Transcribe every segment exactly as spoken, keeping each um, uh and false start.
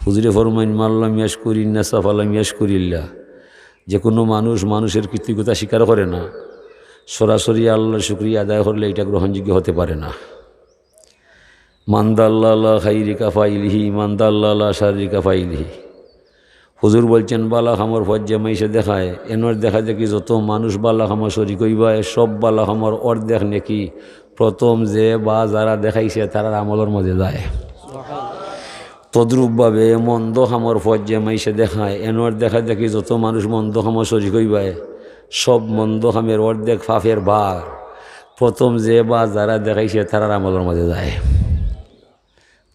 হুজুরে ফরমাইন, "মাল্লাম ইয়াশকুরিন নাসা ফালাম ইয়াশকুরিল্লাহ।" যে কোনো মানুষ মানুষের কৃতজ্ঞতা স্বীকার করে না, সরাসরি আল্লাহর শুকরিয়া আদায় করলে এটা গ্রহণযোগ্য হতে পারে না। "মান দাল্লা আলা খাইরি কাফাইলিহি, মান দাল্লা আলা শাররি কাফাইলিহি।" হুজুর বলছেন, বালা কামর ফত যে মাইনষে দেখায়, এনর দেখা দেখি যত মানুষ বালা কামর শরিক অইবায়, সব বালা কামর অর্ধেক নেকি প্রথম যে বা যারা দেখাইছে তারার আমলর মাঝে যায়। তদ্রূপভাবে মন্দ কামর ফত যে মাইনষে দেখায়, এনর দেখা দেখি যত মানুষ মন্দ কামর শরিক অইবায়, সব মন্দ কামের অর্ধেক পাপের ভার প্রথম যে বা যারা দেখাইছে তারার আমলর মাঝে যায়।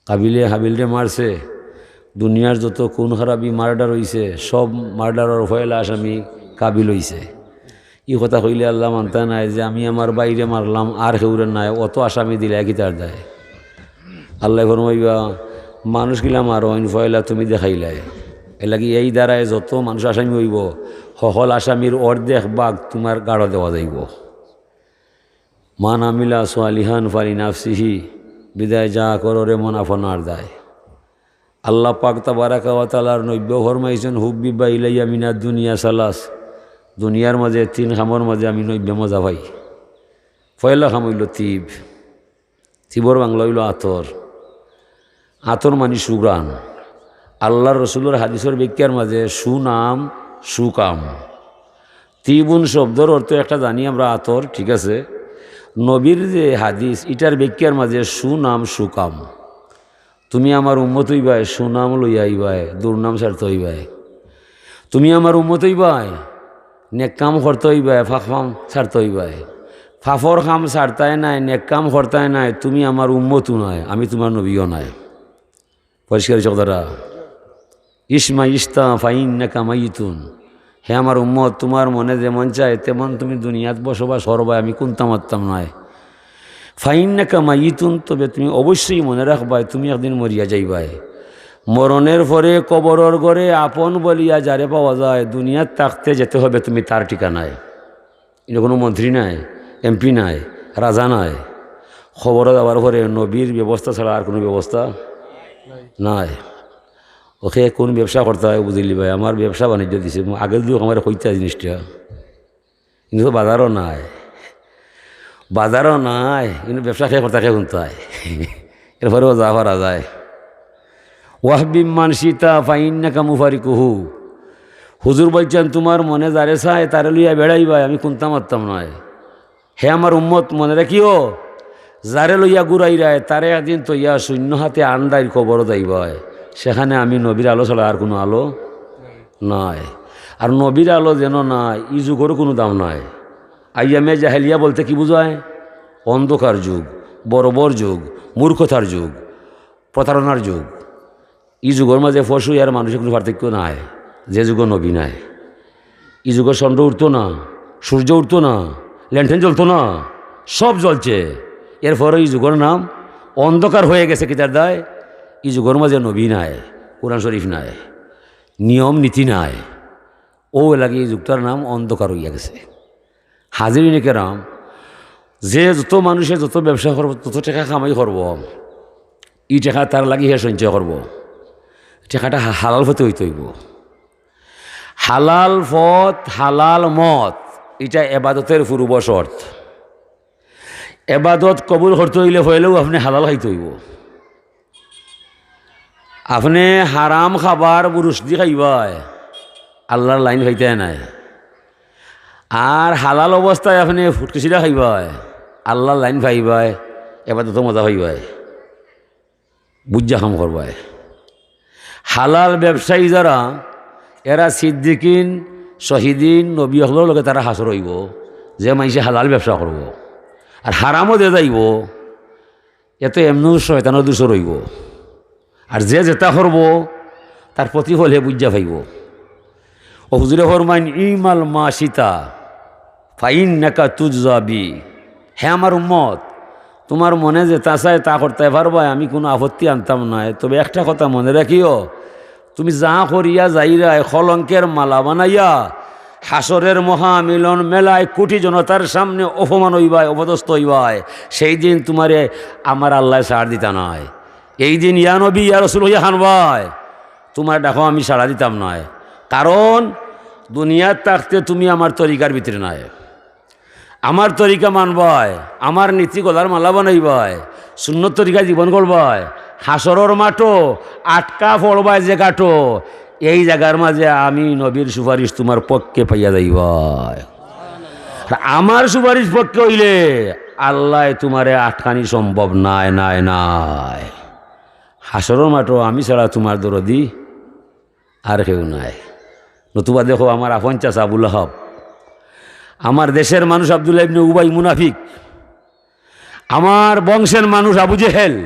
কাবিলে হাবিলরে মারছে, দুনিয়ার যত খুন খারাপি মার্ডার অইছে, সব মার্ডারর পয়লা আসামি কাবিল অইছে। ই কথা কইলে আল্লায় মানতা নায় যে আমি আমার ভাইরে মারলাম আর কেউরে নায়, অত আসামি দিলায় কিতার দায়? আল্লায় ফরমাইবা, মানুষ গিলা মারইন, পয়লা তুমি দেখাইলায়। এরলাগি এই ধারায় যত মানুষ আসামি অইবো, হকল আসামির অর্ধেক ভাগ তুমার গাড়ো দেওয়া যাইবো। "মান আমিলা সালিহান ফালি নাফসিহি", বিদায় যা করো রে মন আপনার দায়। আল্লাহ পাক তাবারাকা ওয়া তাআলার নবীয়ে ফরমাইছেন, "হুব্বিবা ইলাইয়া মিনাদ দুনিয়া সালাস", দুনিয়ার মাঝে তিন কামর মাঝে আমি নবীয়ে মজা পাই। পয়লা কাম অইলো তিব, তিবর বাংলা অইলো আতর। আতর মানি সুঘ্রাণ। আল্লাহর রসুলর হাদিসর ব্যাখ্যার মাঝে সুনাম, সুকাম। তিবুন শব্দর অর্থ একটা জানি আমরা আতর, ঠিক আছে। নবীর যে হাদিস, ইটার ব্যাখ্যার মাঝে সুনাম, সুকাম। তুমি আমার উম্মত অইবায়, সুনাম লইয়া আইবায়, দুর্নাম ছাড়তে অইবায়। তুমি আমার উম্মত অইবায়, নেক কাম করতে অইবায়, পাপ কাম ছাড়তে অইবায়। পাপর কাম ছাড়তায় নায়, নেক কাম করতায় নায়, তুমি আমার উম্মতও নায়, আমি তুমার নবীও নায়। পরিষ্কার অইছে কথাটা? "ইশমা ইশতা ফাইন্নাকা মাইতুন।" হে আমার উম্মত, তুমার মনে যেমন চায় তেমন তুমি দুনিয়াত বসবাস করবায়, আমি কুনতা মাততাম নায়। "ফাইন্নাকা মাইতুন", তবে তুমি অবশ্যই মনে রাখবায়, তুমি একদিন মরিয়া যাইবায়। মরণের পরে কবরর ঘরে আপন বলিয়া যারে পাওয়া যায়, দুনিয়াত থাকতে যেতে হবে তুমি তার ঠিকানায়। ইনো কোনো মন্ত্রী নায়, এমপি নায়, রাজা নায়। কবরো যাওয়ার পরে নবীর ব্যবস্থা ছাড়া আর কোনো ব্যবস্থা নাই। ওকে কোন ব্যবসা করতে হয় বুঝিলি ভাই, আমার ব্যবসা বাণিজ্য দিছে, আগে যদি আমারে কইতা জিনিসটা, কিন্তু তো বাজারও নাই, বাজারও নাই, কিন্তু ব্যবসা কে করতে কে শুনতে হয়। এরপরেও যা পারা যায়। "ওয়াহবিব মান শিতা ফাইন্নাকা মুফারিকুহু।" হুজুর বলছেন, তুমার মনে যারে চায় তারে লইয়া বেড়াইবায়, আমি কুনতা মাততাম নায়। হে আমার উম্মত, মনে রাখিও, যারে লইয়া ঘুরাইরায়, তারে একদিন থইয়া শূন্য হাতে আন্দাইর কবরো যাইবায়, সেখানে আমি নবীর আলো ছাড়া আর কোনো আলো নাই। আর নবীর আলো যেন নাই, ই যুগর কোনো দাম নাই। আইয়ামে জাহেলিয়া বলতে কি বুঝায়? অন্ধকার যুগ, বর্বর যুগ, মূর্খতার যুগ, প্রতারণার যুগ। ই যুগর মাঝে পশু আর মানুষের কোনো পার্থক্য নাই, যে যুগো নবী নাই। ই যুগো চন্দ্র উঠতো না, সূর্য উঠতো না, ল্যান্টেন জ্বলতো না, সব জ্বলছে। এরপরে ই যুগর নাম অন্ধকার হয়ে গেছে। কিতার দায়? ই যুগর মাঝে নবী নাই, কোরআন শরীফ নাই, নিয়ম নীতি নাই। ও লাগি ই যুগটার নাম অন্ধকার হইয়া গেছে। হাজিরিনে কেরাম, যে যত মানুষে যত ব্যবসা করবো, তত টেকা কামাই করবো, ই টেকা তার লাগি হে সঞ্চয় করবো। টেকাটা হা-, হালাল পথে হইতে হইবো। হালাল পথ, হালাল মত, ইটা এবাদতের পূর্ব শর্ত। এবাদত কবুল করতে হইলে পয়লাউ আপনে হালাল খাইতে হইবো। আপনে হারাম খাবার বুরুশ দি খাইবায়, আল্লার লাইন পাইতায় নায়। আর হালাল অবস্থায় আপনে ফুটকিছিরা খাইবায়, আল্লার লাইন পাইবায়, এবাদতো মজা পাইবায়, বুঝা কাম করবায়। হালাল ব্যবসায়ী যারা, এরা সিদ্দিকিন, শহীদিন, নবী অকলর লগে তারা হাশর অইবো, যে মানষে হালাল ব্যবসা করবো। আর হারামো যে যাইবো, এ তো এমনেউ শয়তানর দুসর অইবো। আর যে যেতা করবো, তার প্রতিফল হে বুঝা পাইবো। ও হুজুরে ফরমাইন, "ইমাল মা শিতা, ফাইন্নাকা তুজজা বি।" হে আমার উম্মত, তুমার মনে যেতা চায় তা করতায় পারবায়, আমি কুনু আপত্তি আনতাম নায়। তবে একটা কথা মনে রাখিও, তুমি যা করিয়া যাইরায়, কলঙ্কের মালা বানাইয়া হাশরের মহামিলন মেলায় কোটি জনতার সামনে অপমান অইবায়, অপদস্থ অইবায়। সেই দিন তুমারে আমার আল্লায় ছাড় দিতা নায়। এই দিন ইয়া নবী, ইয়া রসুল অইয়া কানবায়। তুমার ডাকো আমি সাড়া দিতাম নায়, কারণ দুনিয়াত থাকতে তুমি আমার তরিকার ভিতরে নায়। আমার তরিকা মানবায়, আমার নীতি গলার মালা বানাইবায়, সুন্নত তরিকায় জীবন গড়বায়, হাশরর মাঠো আটকা পড়বায় যে ঘাটো, এই জাগার মাঝে আমি নবীর সুপারিশ তুমার পক্ষে পাইয়া যাইবায়। আর আমার সুপারিশ পক্ষে অইলে আল্লায় তুমারে আটকানি সম্ভব নায়, নায়, নায়। হাশরর মাঠো আমি ছাড়া তুমার দরদি আর কেউ নাই। নতুবা দেখো, আমার আপন চাচা আবু লাহাব, আমার দেশের মানুষ আব্দুল্লাহ ইবনে উবাই মুনাফিক, আমার বংশের মানুষ আবু জেহেল,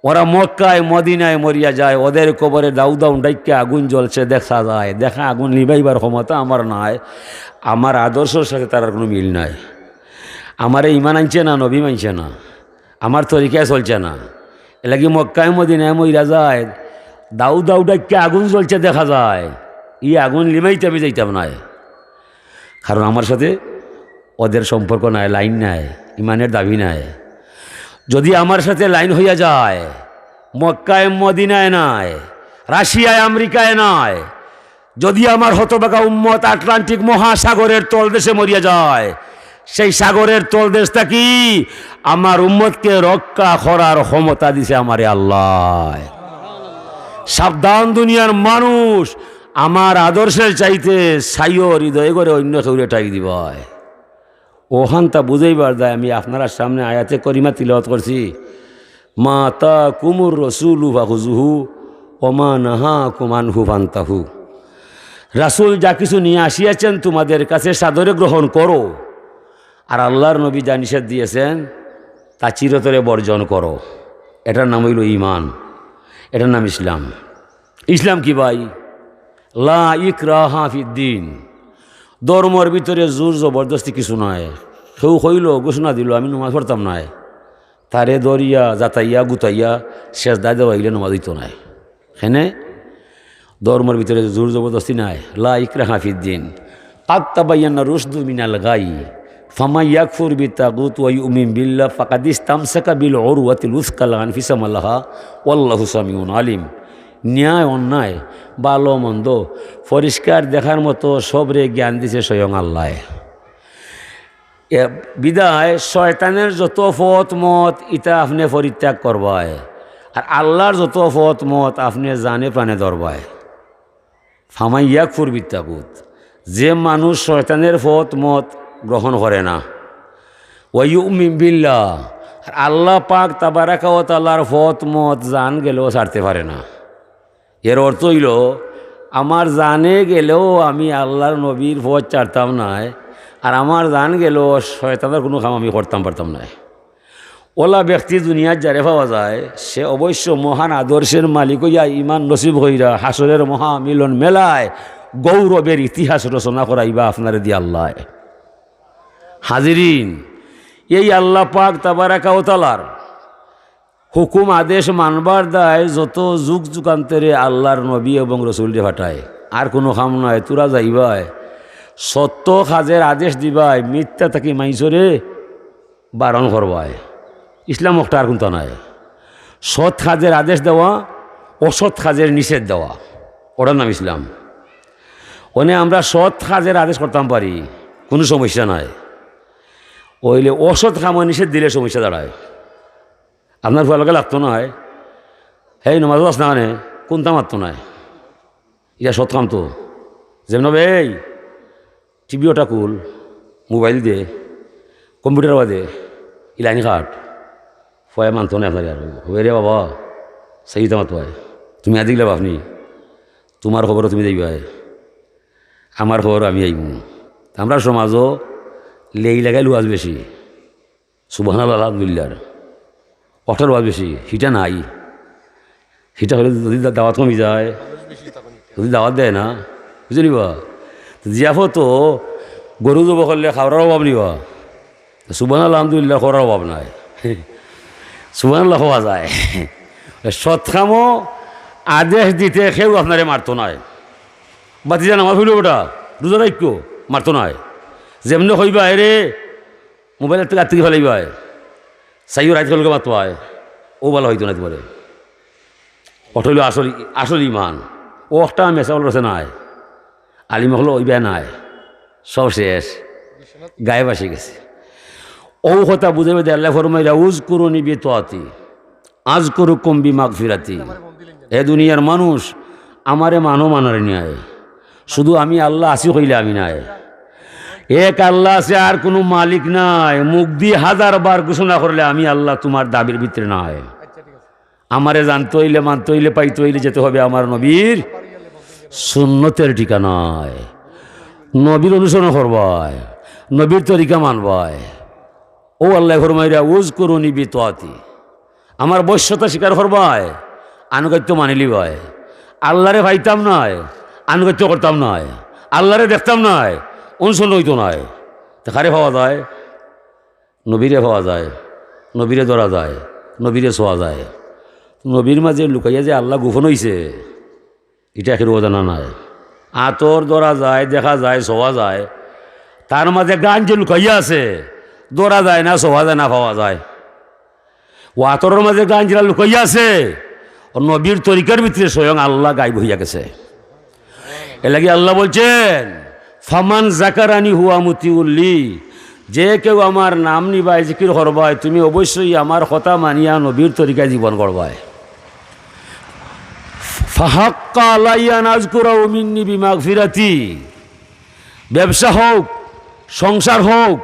ওরা মক্কায় মদিনায় মরিয়া যায়, ওদের কবরে দাউ দাউ ডাইক্কা আগুন জ্বলছে দেখা যায়, দেখা আগুন নিবাইবার ক্ষমতা আমার নাই, আমার আদর্শর সাথে তারার কোনো মিল নাই। আমারে ইমান আনছে না, নবী মানছে না, আমার তরিকায় চলছে না। এরলাগি মক্কায় মদিনায় মইরা যায়, দাউ দাউ ডাইক্কা আগুন জ্বলছে দেখা যায়, ই আগুন নিবাইতে আমি যাইতাম নায়, কারণ আমার সাথে ওদের সম্পর্ক নাই, লাইন নাই, ইমানের দাবি নাই। যদি আমার সাথে লাইন হইয়া যায়, মক্কায় মদিনায় নায়, রাশিয়ায় আমেরিকায় নায়, যদি আমার হতভাগা উম্মত আটলান্টিক মহাসাগরের তলদেশে মরিয়া যায়, সেই সাগরের তলদেশ থাকি আমার উম্মতকে রক্ষা করার ক্ষমতা দিছে আমারে আল্লায়। সাবধান দুনিয়ার মানুষ, আমার আদর্শের চাইতে চাইও হৃদয় করে অন্য কেউরে ঠাই দিবায়। অখানটা বুঝাইবার দায় আমি আপনারার সামনে আয়াতে করিমা তিলাওয়াত করছি, "মা আতাকুমুর রাসূলু ফাখুযুহু ওয়া মা নাহাকুম আনহু ফান্তাহু।" রাসূল যা কিছু নিয়ে আসিয়াছেন তোমাদের কাছে সাদরে গ্রহণ করো, আর আল্লাহর নবী যা নিষেধ দিয়েছেন তা চিরতরে বর্জন করো। এটার নাম হইল ঈমান, এটার নাম ইসলাম। ইসলাম কি ভাই? লা ইকরাহা ফিদ্দিন। ধর্মর ভিতরে জোর জবরদস্তি কিছু নাই। কেউ কইলো, ঘোষণা দিল, "আমি নমাজ পড়তাম নায়", তারে ধরিয়া, জাতাইয়া, গুতাইয়া, সেজদায় দেওয়াইলে নমাজ হইতো নায়। কেনে? ধর্মর ভিতরে জোর জবরদস্তি নাই। লা ইকরাহা ফিদ্দিন। কাদ তাবায়্যানা রুশদু মিনাল গাই। ফামান ইয়াকফুর বিত্তাগুত ওয়া ইউমিন বিল্লাহ ফাকাদ ইস্তামসাকা বিল উরওয়াতিল উসকা লা ইনফিসামা লাহা ওয়াল্লাহু সামিউন আলিম। ন্যায় অন্যায়, ভালো মন্দ পরিষ্কার দেখার মতো সবরে জ্ঞান দিছে স্বয়ং আল্লায়। এ বিধায় শয়তানের যত পথ মত ইতা আপনে পরিত্যাগ করবায়, আর আল্লাহর যত পথ মত আপনে জানে প্রাণে ধরবায়। ফামান ইয়াকফুর বিত্তাগুত, যে মানুষ শয়তানের পথ মত গ্রহণ করে না, ওয়া ইউমিন বিল্লাহ, আর আল্লাহ পাক তাবারাকা ওয়া তাআলার পথ মত জান গেলেও ছাড়তে পারে না। এর অর্থ হইল, আমার জানে গেলেও আমি আল্লাহর নবীর পথ ছাড়তাম নায়, আর আমার জান গেলেও শয়তানের কোনো কাম আমি করতাম পারতাম নায়। ওলা ব্যক্তি দুনিয়াত যারে পাওয়া যায়, সে অবশ্য মহান আদর্শের মালিক হইয়া ইমান নসিব হইরা হাসরের মহামিলন মেলায় গৌরবের ইতিহাস রচনা করাইবা আপনারে দিয়া আল্লায়। হাজিরিন, এই আল্লাহ পাক তাবারাকা ওয়া তাআলার হুকুম আদেশ মানবার দায় যত যুগ যুগান্তরে আল্লাহর নবী এবং রসুলরে পাঠায়, আর কোনো কাম নাই। তোরা যাইবায়, সত্য কাজের আদেশ দিবায়, মিথ্যা থাকি মাইনষরে বারণ করবায়। ইসলাম অকটা আর কুনতা নাই। সৎ কাজের আদেশ দেওয়া, অসৎ কাজের নিষেধ দেওয়া, ওটার নাম ইসলাম। অনে আমরা সৎ কাজের আদেশ করতাম পারি, কোনো সমস্যা নাই। অইলে অসৎ কামর নিষেধ দিলে সমস্যা দাঁড়ায়। আপনার ফুয়ার লগে লাগতো নায়, হেই নমাজও আস না মানে, কুনতা মাততো নায়। ইটা সৎ কাম তো। যেমন হবে, এই টিভি ওটা খুল, মোবাইল দে, কম্পিউটার ওটা দে, ই লাইন কাট। ফুয়ায় মানতো নায় আপনার আর। হবে রে বাবা, সেই তো মাতো হয়। তুমি আদিক লাভ আপনি, তোমার খবরও তুমি যাইবায়, আমার খবরও আমি আইমু। আমরার সমাজও লেই লাগাইল ওয়াজ বেশি। সুবহানাল্লাহ, আলহামদুলিল্লাহ। অটার ওয়াজ বেশি, হিটা নাই। হিটা হইলে যদি দা-, দাওয়াত কমি যায়, যদি দাওয়াত দেয় না, বুঝলি বা? জিয়াফত তো গরু জব করলে খাওয়ার অভাব নিবা। সুবহানাল্লাহ, আলহামদুলিল্লাহ করার অভাব নাই। সুবহানাল্লাহ কওয়া যায়। সৎ কামও আদেশ দিতে কেউ আপনারে মারতো নায়। বাতিজা নামাজ হইল বেটা, রোজা রাখিও, মারতো নায়। যেমনে কইবা, "এরে, মোবাইল একটু গাত থাকি ফালাইবায়, চাইও রাইত কালকে মাতবায়", ও ভালা হইতো না তোমারে। অটা অইলো আসল, আসল ইমান। অউ একটা মেসাল রছে নায়, আলিম অকল অইবা নায়, সব শেষ, গায়েব আসি গেছে। অউ কথা বুঝাইবার দে আল্লায় ফরমাইরা, "উযকুরুনি বিতাআতি, আযকুরুকুম বিমাগফিরাতি।" হে দুনিয়ার মানুষ, আমারে মানো মানার নায়, শুধু আমি আল্লাহ আছি কইলে আমি নায়। এক আল্লাহ আছে, আর কুনু মালিক নাই। মুখ দি হাজার বার ঘোষণা করলে আমি আল্লাহ তুমার দাবির ভিতরে নায়। আমারে জানতে অইলে, মানতে অইলে, পাইতে অইলে যেতে হবে আমার নবীর সুন্নতের ঠিকানায়। নবীর অনুসরণ করবায়, নবীর তরিকা মানবায়। অউ আল্লায় ফরমাইরা, "উযকুরুনি বিতাআতি।" আমার বশ্যতা স্বীকার করবায়, আনুগত্য মানিলিবায়। আল্লারে পাইতাম নায়, আনুগত্য করতাম নায়। আল্লারে দেখতাম নায়, অনুসরণ অইতো নায়। তে কারে পাওয়া যায়? নবীরে পাওয়া যায়, নবীরে ধরা যায়, নবীরে ছোঁয়া যায়। নবীর মাঝে লুকাইয়া যে আল্লাহ গোপন অইছে, ইটা কেউরও জানা নাই। আতর ধরা যায়, দেখা যায়, ছোঁয়া যায়। তার মাঝে গান যে লুকাইয়া আছে, ধরা যায় না, ছোঁয়া যায় না, পাওয়া যায়। অউ আতরর মাঝে গান যেটা লুকাইয়া আছে, অউ নবীর তরিকার ভিতরে স্বয়ং আল্লাহ গায়েব অইয়া গেছে। এরলাগি আল্লাহ বলছেন, "ফামান যাকারানি হুয়া মুতিউল্লি", যে কেউ আমার নাম নিবায়, জিকির করবায়, তুমি অবশ্যই আমার কথা মানিয়া নবীর তরিকায় জীবন গড়বায়। "ফাহাক্কা আলাইয়া আন আযকুরাহু মিন্নি বিমাগফিরাতি।" ব্যবসা হোক, সংসার হোক,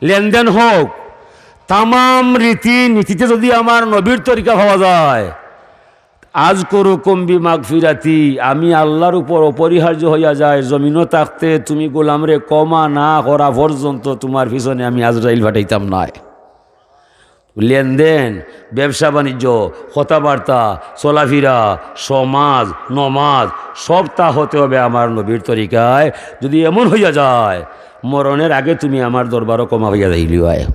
লেনদেন হোক, তামাম রীতি নীতিতে যদি আমার নবীর তরিকা পাওয়া যায়, "আযকুরুকুম বিমাগফিরাতি", আমি আল্লাহর উপর অপরিহার্য হইয়া যায়, জমিনো থাকতে তুমি গোলামরে ক্ষমা না করা পর্যন্ত তুমার পিছনে আমি আজরাইল পাঠাইতাম নায়। লেনদেন, ব্যবসা বাণিজ্য, কথাবার্তা, চলাফিরা, সমাজ, নমাজ, সবতা হতে হবে আমার নবীর তরিকায়। যদি এমন হইয়া যায়, মরণের আগে তুমি আমার দরবারো ক্ষমা পাইয়া যাইলিবায়।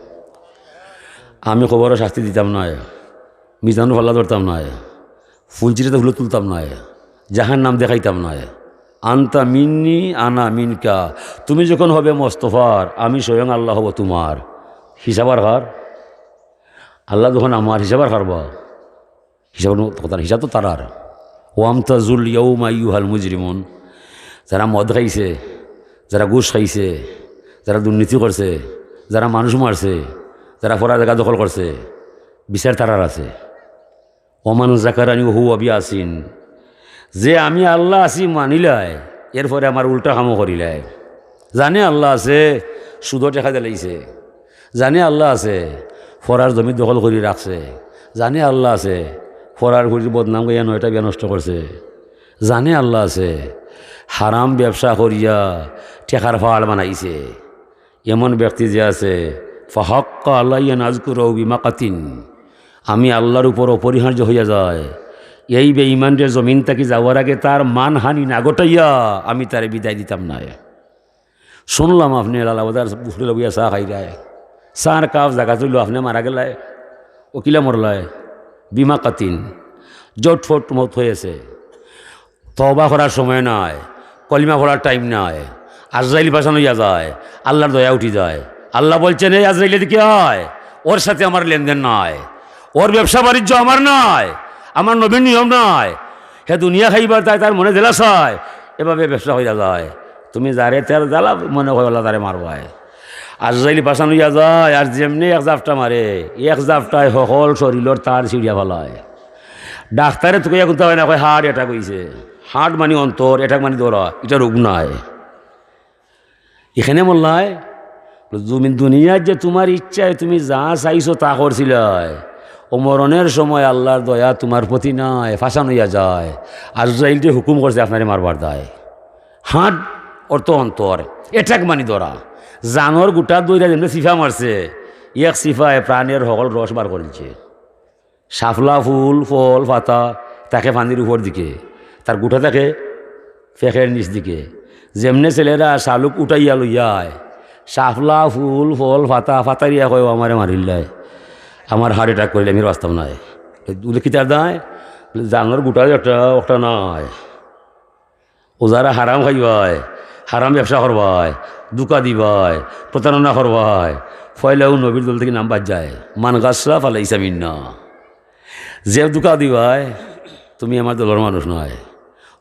আমি কবরো শাস্তি দিতাম নায়, মিজানো পাল্লা ধরতাম নায়, ফুলচিরাতে ফুলো তুলতাম নায়, জাহান্নাম দেখাইতাম নায়। আনতা মিন্নি, আনা মিনকা। তুমি যখন হবে মোস্তফার, আমি স্বয়ং আল্লাহ হব তুমার। হিসাব আর কার? আল্লাহ যখন আমার, হিসাব আর কার বা? হিসাব আর কথা না, হিসাব তো তারার। ওয়ামতাজুল ইয়াউমা আইয়ুহাল মুজরিমুন। যারা মদ খাইছে, যারা ঘুষ খাইছে, যারা দুর্নীতি করছে, যারা মানুষ মারছে, যারা ফরার জাগা দখল করছে, বিচার তারার আছে। ওমান যাকারানি ওয়া হুয়া বিয়াসিন, যে আমি আল্লাহ আছি মানিলায়, এরপরে আমার উল্টা কামও করিলায়। জানে আল্লাহ আছে, সুদো টেকা দিলাইছে, জানে আল্লাহ আছে, ফরার জমি দখল করি রাখছে, জানে আল্লাহ আছে, ফরার ফুড়ির বদনাম গাইয়া নয়টা বিয়া নষ্ট করছে, জানে আল্লাহ আছে, হারাম ব্যবসা করিয়া টেকার পাহাড় বানাইছে। এমন ব্যক্তি যে আছে, "ফাহাক্কা আলাইয়া আন আযকুরাহু বিমাকাতিন", আমি আল্লাহর উপর অপরিহার্য হইয়া যায়, এই বেঈমানরে জমিন থাকি যাওয়ার আগে তার মানহানি না ঘটাইয়া আমি তারে বিদায় দিতাম নায়। শুনলাম আপনে লালাবাজার পুকুরে বইয়া চা খাইরায়, চার কাপ জাগাত অইলো, আপনে মারা গেলায়, অউ কিলা মরলায়? বিমাকাতিন, জটফট মউত হয়েছে। তওবা করার সময় নাই, কলিমা পড়ার টাইম নাই। আজরাইল পাশান অইয়া যায়, আল্লাহর দয়া উঠি যায়। আল্লাহ বলছেন, "এই আজরাইল, এদিকে আয়, ওর সাথে আমার লেনদেন নাই, ওর ব্যবসা বাণিজ্য আমার নাই, আমার নবীর নিয়ম নাই।" হে দুনিয়া খাইবার তাই তার মনে জেলা চায়, এভাবে ব্যবসা হইয়া যায়। তুমি যারে তেল জ্বালা মনে হয়, আল্লাহ তারে মারবায়। আজরাইল পাশান অইয়া যায়, আর যেমনে এক জাপটা মারে, এক জাপটায় হকল শরীলর তার ছিড়িয়া ফালায়। ডাক্তারে তুকাইয়া কুন্তা হয় না, কয়, "হার্ট অ্যাটাক অইছে।" হার্ট মানি অন্তর, অ্যাটাক মানি ধরা, ইটা রোগ নায়। এখানে মল্লায়, জমিন দুনিয়ার যে তুমার ইচ্ছায় তুমি যা চাইছো তা করছিলায়, ও মরণের সময় আল্লাহর দয়া তুমার প্রতি নাই, ফাশান অইয়া যায়। আজরাইল যে হুকুম করছে আপনারে মারবার দায়। হার্ট অর্থ অন্তর, অ্যাটাক মানি ধরা। জানোর গুটা দইরা যেমনে চিফা মারছে, এক চিফায় প্রাণের হকল রস বার করিলছে। শাপলা ফুল, ফল, পাতা থাকে পানির উপর দিকে, তার গুটা থাকে ফেকের নিচ দিকে। যেমনে ছেলেরা শালুক উঠাইয়া লইয়া আয়, শাপলা ফুল, ফল, পাতা ফাতারিয়া কয়, "ও আমারে মারিলাই, আমার হার্ট অ্যাটাক করিলে আমি বাঁচতাম নায়।" বুলে, "কিতার দায়?" বুলে, "জানোর গুটা একটা, একটা নাই।" ও যারা হারাম খাইবায়, হারাম ব্যবসা করবায়, ধোঁকা দিবায়, প্রতারণা করবায়, পয়লাউ নবীর দল থাকি নাম বাদ যায়। "মান গাসসা ফালাইসা মিন্না।" যে ধোঁকা দিবায়, তুমি আমার দলর মানুষ নায়।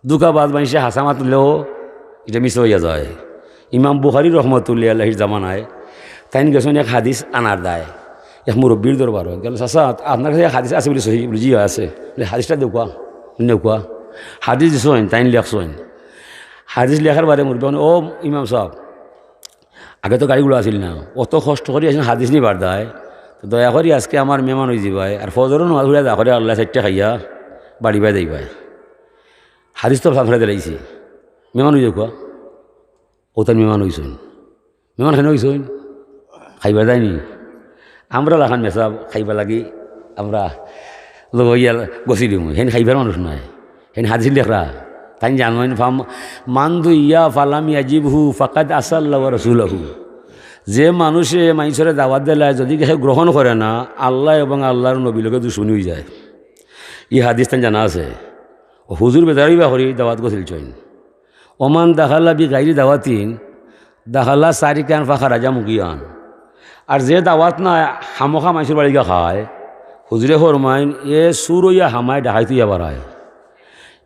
ধুকাবাজ মানষে হাছা মাতলেও ইটা মিছা অইয়া যায়। ইমাম বুখারী রহমতুল্লাহি আলাইহির জামানায় তাইন গেছইন এক হাদিস আনার দায় এক মুরব্বির দরবারো। গেলা, "চাচা, আপনার কাছে এক হাদিস আছে বুলে সহি?" বুলে, "জি, আছে।" বুলে, "হাদিসটা দেউক্কা, নেউক্কা।" হাদিস দিছইন, তাইন লেখছইন। হাদিস লেখার বাদে মুরব্বি কইন, "ও ইমাম সাব, আগে তো গাড়ি ঘোড়া আছিল না, অত কষ্ট করি আইছইন হাদিস নিবার দায়, তো দয়া করি আজকে আমার মেহমান অইযিবায়, আর ফজরর নামাজ পড়িয়া দয়া করি আল্লাহ চাইট্টা খাইয়া বাড়ি বায় যাইবায়।" হাদিস তো ফালাই দিলাইছি, মেহমান অইযিবায়। অউ তাইন মেহমান অইছইন। মেহমান কেনে অইছইন? খাইবার দায় নি? আমরা লাখান মেসাব খাইবার লাগি আমরা লগ অইয়া গছি দিমু। হেইন খাইবার মানুষ নায়। হেইন হাদিস লেখরা। তাইন জানইন, "ফাম-, মান দুইয়া ফালাম ইয়াজিবহু ফাকাদ আসাল্লাহ ওয়া রাসূলাহু।" যে মানষে মানষরে দাওয়াত দিলায়, যুদি কেউ গ্রহণ করে না, আল্লাহ এবং আল্লাহর নবীর লগে দুশমনি অইযায়। ই হাদিস তাইন জানা আছে। হুজুর বেজার অইবা করি দাওয়াত গছিলছইন। "ওমান দাখালা বি গাইরি দাওয়াতিন দাখালা সারিকান ফাখারাজা মুগিয়ান।" আর যে দাওয়াত নায়, খামোখা মানষর বাড়ি গিয়া খায়, হুজুরে ফরমাইন, এ চুর অইয়া হামায়, ডাকাইত অইয়া বারায়।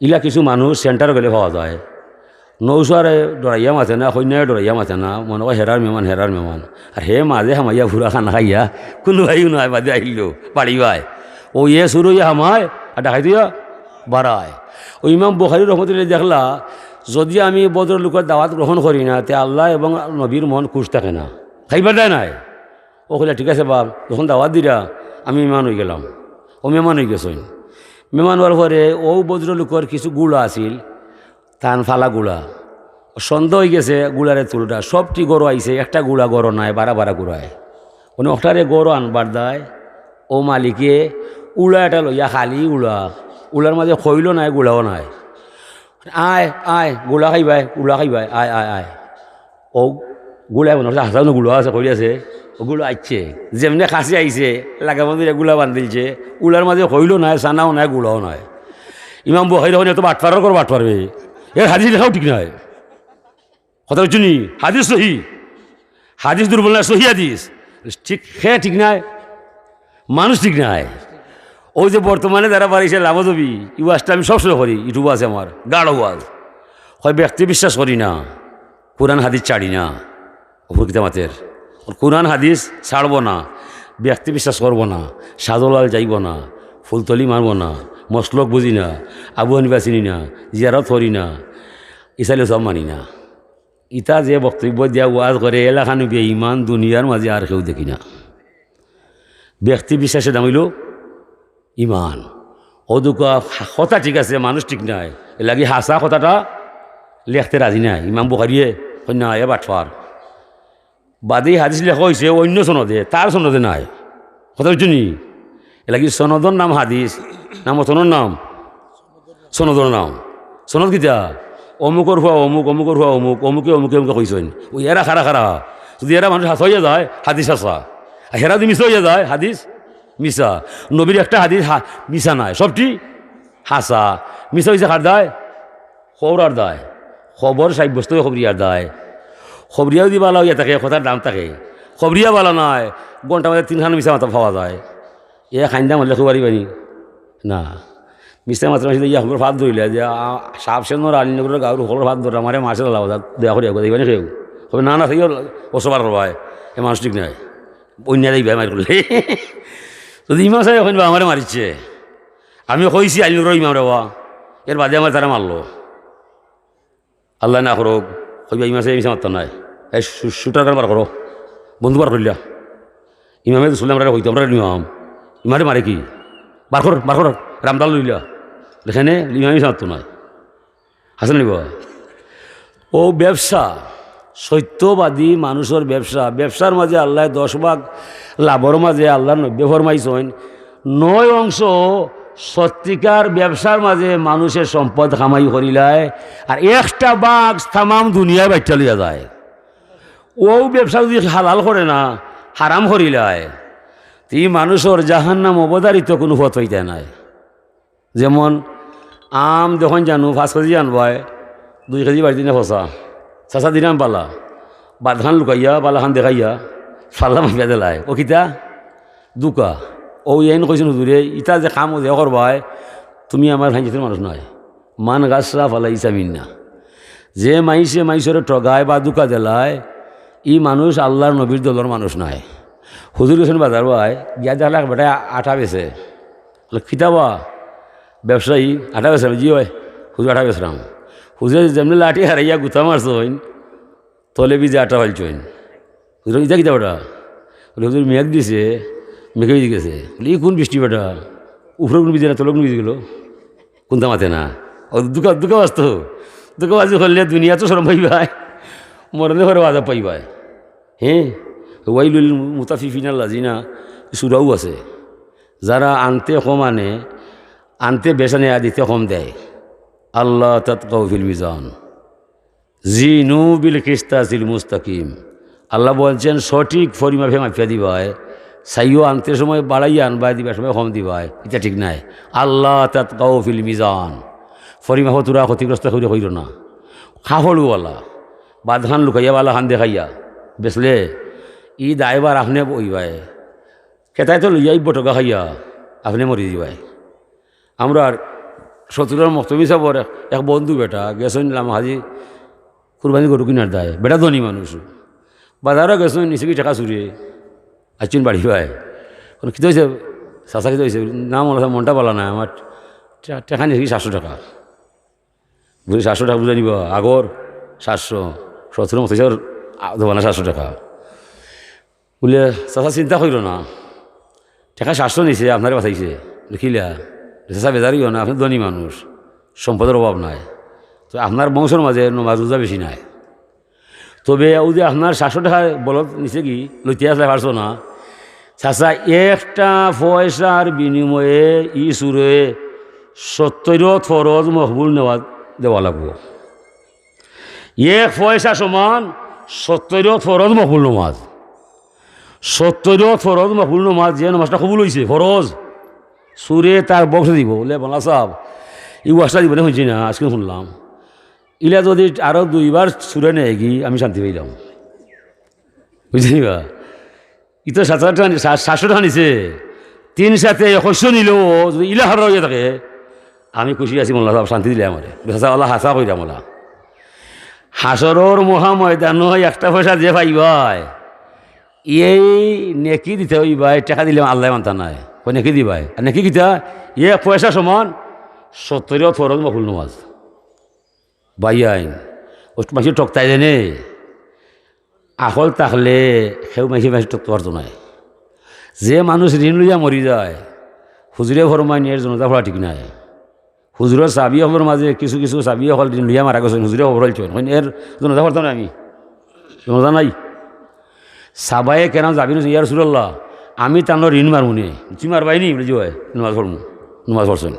ইলা কিছু মানুষ সেন্টারো গেলে পাওয়া যায়। নৌসারে ডরাইয়া মাতে না, কইন্যায় ডরাইয়া মাতে না, মনো কয় হেরার মেহমান, হেরার মেহমান। আর হে মাঝে হামাইয়া পুরা খানা খাইয়া কুনুবায়দি নায়, বাদে আইলো বাড়ি বায়। অউ এ চুর অইয়া হামায়, আর ডাকাইত অইয়া বারায়। অউ ইমাম বুখারী রহমতুল্লাহ দেখলা, যুদি আমি ভদ্রলোকর দাওয়াত গ্রহণ করি না, তে আল্লাহ এবং নবীর মন খুশ থাকে না, খাইবার দায় নায়। অউ কইলা, "ঠিক আছে বা, যখন দাওয়াত দিরা, আমি মেহমান অইগেলাম।" অউ মেহমান অইগেছইন। মেহমান অওয়ার পরে অউ ভদ্রলোকর কিছু ঘুড়া আছিল, তান ফালা ঘুড়া। সন্ধ্যা অইগেছে, ঘুড়ারে তুলরা, সবটি ঘরো আইছে, একটা ঘুড়া ঘরো নায়, বারা বারা ঘুরায়। অনে অকটারে ঘরো আনবার দায়, অউ মালিকে উড়া এটা লইয়া, খালি উড়া, উড়ার মাঝে খইলও নাই, ঘুড়াও নাই। "আয়, আয়, ঘুড়া খাইবায়, ঘুড়া খাইবায়, আয়, আয়, আয়।" অউ ঘুড়ায় মনো করছে, হাছা কুনু ঘুড়া আছে, কই আছে, অউ ঘুড়া আইছে। যেমনে কাছে আইছে, লাগামর ভিতরে ঘুড়া বান্ধিলছে, উড়ার মাঝে খইলও নাই, ছানাও নাই, ঘুড়াও নাই। ইমাম বুখারী কইন, "এ তো বাটপারর ঘর বাটপার বে, এর হাদিস লেখাও ঠিক নায়।" কথা বুঝছো নি? হাদিস সহি, হাদিস দুর্বল নায়, সহি হাদিস। ঠিক, হে ঠিক নায়, মানুষ ঠিক নায়। অউ যে বর্তমানে যারা বাড়িছে লামজবি, ই ওয়াজটা আমি সবসময় করি, YouTube আছে আমার, গাঢ় ওয়াজ। কয়, "ব্যক্তি বিশ্বাস করি না, কোরআন হাদিস ছাড়ি না।" অপর কিতা মাতের? কোরআন হাদিস ছাড়বো না, ব্যক্তি বিশ্বাস করবো না, শাহজালাল যাইবো না, ফুলতলি মানবো না, মসলক বুঝি না, আবু হানিফা চিনি না, জিয়ারত করি না, ইসালে সব মানি না। ইতা যে বক্তব্য দিয়া ওয়াজ করে, এলাখান বেঈমান দুনিয়ার মাঝে আর কেউ দেখি না। ব্যক্তি বিশ্বাসের নাম অইলো ইমান। অউ দুকা কথা ঠিক আছে, মানুষ ঠিক নায়, এরলাগি হাছা কথাটা লেখতে রাজি নায়। ইমাম বুখারিয়ে কইন না, এ বাটপার। বাদে হাদিস লেখা অইছে অইন্য সনদে, তার সনদে নায়। কথা বুঝছো নি? এরলাগি সনদর নাম হাদিস, না মতনর নাম? সনদর নাম। সনদ কিতা? অমুকর ফুয়া অমুক, অমুকর ফুয়া অমুক, অমুকে অমুকে অমুকে কইছইন। অউ এরা খারা খারা। যুদি এরা মানুষ হাছা অইয়া যায়, হাদিস হাছা। আর হেরা যুদি মিছা অইয়া যায়, হাদিস মিছা। নবীর একটা হাদিস হা-, মিছা নায়, সবটি হাছা। মিছা অইছে কার দায়? খবরার দায়। খবর সাব্যস্ত অয় খবরিয়ার দায়। খবরিয়া যুদি বালা অইয়া থাকে, কথার দাম থাকে। খবরিয়া বালা নায়, ঘন্টার মাঝে তিনখান মিছা মাতা পাওয়া যায়। এ খাইন্দা মারলে খুব পারিবানি? না। মিছা মাতরা মানষে ইয়া হকলর ফাত ধরিলা যে, আ, সাব সেনর আলীনগরর গাউর হকলর ফাত ধররা, আমারে মারছে লালা বাজার, দয়া করি একবার যাইবানি কেউ? কইবা, "না, না, সেই অসবার করবায়, এ মানুষ ঠিক নায়।" অইন্য যাইবায় মাইর করলে। যুদি ইমাম সাবে কইন, "বা, আমারে মারিছে।" আমি কইছি আলীনগরর ইমামরে বা, এর বাদে আমারে তারা মারলো। আল্লায় না করউক, কইবা, "ইমাম সাবে মিছা মাততা নায়। এই শু-, শুটার গান বার করো, বন্দুক বার করিলা। ইমামে তো শুনলাম, আমরা কইতো, আমরা ইমাম। ইমামরে মারে কি? বার কর, বার কর, রামদাল লইলা।" দেখেনে, ইমামে মিছা মাততো নায়। হাছানি বা? অউ ব্যবসা, সত্যবাদী মানুষর ব্যবসা, ব্যবসার মাঝে আল্লায় দশ ভাগ লাভর মাঝে আল্লায় নব্বই ফরমাইছইন, নয় অংশ সত্যিকার ব্যবসার মাঝে মানুষে সম্পদ কামাই করিলায়, আর একটা ভাগ তামাম দুনিয়ায় বাইট্টা লইয়া যায়। অউ ব্যবসা যুদি হালাল করে না, হারাম করিলায়, তে ই মানুষর জাহান্নাম অবধারিত কুনু পথ অইতে নায়। যেমন আম দেখইন জানু পাঁচ কেজি আনবায়, দুই কেজি বাড়িত দিনা ফসা, চাচা দিরাম বালা, বাদখান লুকাইয়া, বালাখান দেখাইয়া, ফাল্লা মাপিয়া দিলায়। অউ কিতা? ধুকা। অউ এইন কইছইন হুজুরে, ইতা যে কাম যে করবায়, তুমি আমার ফাইন জাতির মানুষ নায়। মান গাসসা ফালাইসা মিন্না। যে মাইনষে মাইনষরে ঠগায় বা ধুকা দেলায়, ই মানুষ আল্লার নবীর দলর মানুষ নায়। হুজুর গেছইন বাজারো, গিয়া দেখলা এক বেটায় আটা বেচে। বলে, "কিতা বা?" "ব্যবসায়ী, আটা বেচরাম।" "জি অয়, হুজুর আটা বেচরাম।" হুজুরে যেমনে লাঠি হারাইয়া গুতা মারছইন, তলে ভিজা আটা ফালছইন। হুজুর, "ইতা কিতা বেটা?" বলে, "হুজুর, মেঘ দিছে, মেঘে ভিজি গেছে।" বলে, "ই কুন বৃষ্টি বেটা? উপরে কুন ভিজে না, তলে কুন ভিজি গেল?" কুনতা মাতে না। ও ধুকা, ধুকাবাজ তো। ধুকাবাজি করলে দুনিয়াত শরম পাইবায়, মরণর পরেও আযাব পাইবায়। হ্যাঁ, ওয়াইলুল মুতাফফিফিনাল্লাযিনা, সূরাও আছে। যারা আনতে কম আনে, আনতে বেশ আনে আর দিতে কম দেয়। আল্লা তাতগাউ ফিল মিজান। জিনু বিল কিস্তাসিল মুস্তাকিম। আল্লা বলছেন, সঠিক পরিমাপে মাপিয়া দিবায়। চাইও আনতে সময় বাড়াইয়া আনবায়, দিবার সময় কম দিবায়, ইটা ঠিক নায়। আল্লা তাতগাউ ফিল মিজান। পরিমাপো তুরা ক্ষতিগ্রস্ত করিও না। কাপড়ওয়ালা বাদ খান লুকাইয়া বালা খান দেখাইয়া বেচলে, ই দায়ভার আপনে বইবায়। খেতায় তো লইয়া ইব্বো ঠগা খাইয়া আপনে মরি দিবায়। আমরার সতুরার মক্তবি সাবর এক, এক বন্ধু বেটা গেছইন লামা হাজি কুরবানি গরু কিনার দায়, বেটা ধনী মানুষ। বাজারো গেছইন, নিছে কি টেকা চুরে, আইছইন বাড়িবায়। বলে, "কিতা অইছে চাচা, কিতা অইছে?" "না মৌলানা সাব, মনটা বালা নায় আমার, টে-, টেকা নিছে কি সাতশো টেকা।" বলে, "সাতশো টেকা বুঝা নিবা? আগর সাতশো, সতুরার মক্তবি সাবর, আ, দেবা না সাতশো টেকা।" বলে, "চাচা, চিন্তা করিও না, টেকা সাতশো নিছে, আপনারে বাঁচাইছে।" বলে, "কিলা?" বলে, "চাচা, বেজার অইও না, আপনে ধনী মানুষ, সম্পদর অভাব নাই, তো আপনার বংশর মাঝে নমাজ রোজা বেশি নাই, তবে অউ যে আপনার সাতশো টেকা বলদ নিছে কি, লইতে আসলে পারছো না, চাচা, একটা পয়সার বিনিময়ে ই চুরে সত্তইর ফরজ মকবুল নেওয়া দেওয়া লাগবো।" এক পয়সা সমান সত্তইর ফরজ মকবুল নমাজ। সত্তইর ফরজ মকবুল নমাজ, যে নমাজটা কবুল অইছে, ফরজ, চুরে তার বংশ দিব। বলে, "মৌলানা সাব, ই ওয়াজটা জীবনে হুনছি না, আজকে হুনলাম। ইলা যদি আরো দুইবার চুরে নেয় গি, আমি শান্তি পাইলাম।" বুঝলি বা? ই তো সাতশো টেকা নি-, সা-, সাতশো টেকা নিছে। তিন সাতে একশো নিলেও যদি ইলা হারা অইয়া থাকে, আমি খুশি আছি, মৌলানা সাব শান্তি দিলে আমারে। বেচারা আল্লা হাছা কইরা মৌলা। হাশরর মহা ময়দানো একটা পয়সা যে পাইবায়, এই নেকি দিতে অইবায়, টেকা দিলে আল্লায় মানতা নায়। কয় নেকি দিবায়। আর নেকি কিতা? এক পয়সা সমান সত্তইর ফরজ মকবুল নমাজ। ভাইয়াইন, ও মাইনষে ঠকতায় জানে। আকল থাকলে কেউ মাইনষে মাইনষে ঠকতে পারতো নায়। যে মানুষ ঋণ লইয়া মরি যায়, হুজুরে ফরমাইন এর জানাজা পড়া ঠিক নায়। হুজুরর সাহাবি অকলর মাঝে কিছু কিছু সাহাবি অকল ঋণ লইয়া মারা গেছইন, হুজুরে খবর লইছইন, কইন, "এর জানাজা পড়তাম না আমি, জানাজা নাই।" সাহাবায়ে কেরাম সাহাবি কইছইন, "ইয়া রাসূলুল্লাহ, আমি তানর ঋণ মারমু নে।" "তুমি মারবায় নি?" বলে, "জি অয়, নমাজ পড়মু।" নমাজ পড়ছইন।